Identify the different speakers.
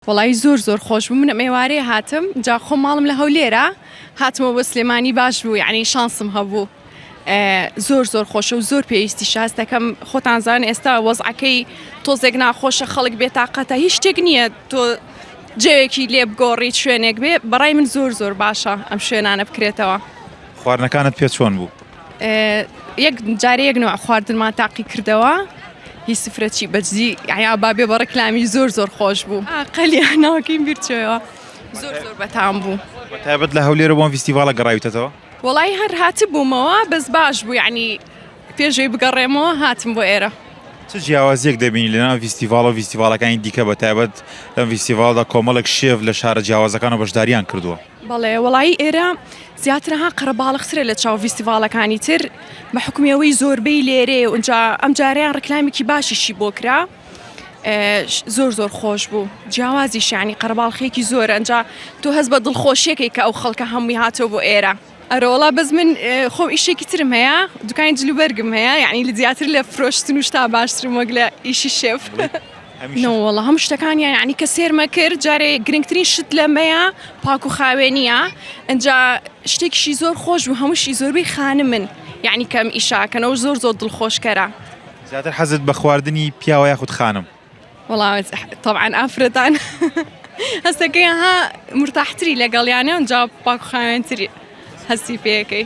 Speaker 1: وەڵایی زۆر زۆر خۆش بوو من ئەم ئێوارەیە هاتم جا خۆم ماڵم لە هەولێرە هاتمەوە بۆ سلێمانی باش بوو یعنی شانسم هەبوو زۆر زۆر خۆشە و زۆر پێویستی شاستەکەم خۆتان زان ئێستا وەزعەکەی تۆزێک ناخۆشە خەڵک بێتاقەتە هیچ شتێک نییە تۆ جێیەکی لێ بگۆڕیت شوێنێک بێ بەڕای من زۆر زۆر باشە ئەم شوێنانە بکرێتەوە.
Speaker 2: خواردنەکانت پێ چۆن بوو؟
Speaker 1: یەک جارێ یەک نوع خواردنمان تاقی کردەوە هی سفرە چی بەجدی یا بابێ بە ڕکلامی زۆر زۆر خۆش بوو قەلیان ناوەکەیم بیر چۆیەوە زۆر زۆر بەتام بوو.
Speaker 2: بە تایبەت لە هەولێرە بۆ ئەم ڤیستیڤاڵە گەڕاویتەتەوە؟
Speaker 1: وەڵایی هەر هاتبوومەوە بەس باش بوو یانی پێش ئەوەی بگەڕێمەوە هاتم بۆ ئێرە.
Speaker 2: چ جیاوازیەک دەبینی لەناو ڤیستیڤاڵ و ڤیستیڤاڵەکانی دیکە بە تایبەت لەم ڤیستیڤاڵدا کۆمەڵێک شێف لە شارە جیاوازەکانەوە بەشداریان کردووە؟
Speaker 1: بەڵێ وەڵایی ئێرە زیاتر ها قەرەباڵغترە لە چاو ڤیستیڤاڵەکانی تر بە حوکمی ئەوەی زۆربەی لێرەیە و ئینجا ئەم جارەیان ڕیکلامێکی باشیشی بۆ کرا زۆر زۆر خۆش بوو جیاوازیش یانی قەرەباڵخێکی زۆرە ئینجا تۆ هەست بە دڵخۆشیەکەی کە ئەو خەڵکە هەمووی هاتەوە بۆ ئێرە. ئەرەوەڵا بەس من خۆم ئیشێکی ترم هەیە دوکانی جلوبەرگم هەیە یعنی لە زیاتر لە فرۆشتن و شتا باشترم وەک لە ئیشی شێف. نەوەڵا هەموو شتەکانیان یعنی کە سێرمە کرد جارێ گرنگترین شت لەمەیە پاک و خاوێنیە ئەجا شتێکیشی زۆر خۆش بوو هەمووشی زۆربەی خانمن یعنی کەم ئیشاکەنەوە زۆر زۆر دڵخۆشکەرە.
Speaker 2: زیاتر حەزت بە خواردنی پیاوە یاخود خانم؟
Speaker 1: وەڵا تەبعەن ئافرەتان هەستەکەی ها مرتاحتری لەگەڵیانە ئەجا پاک و خاوێنتری هەستی پێەکەی.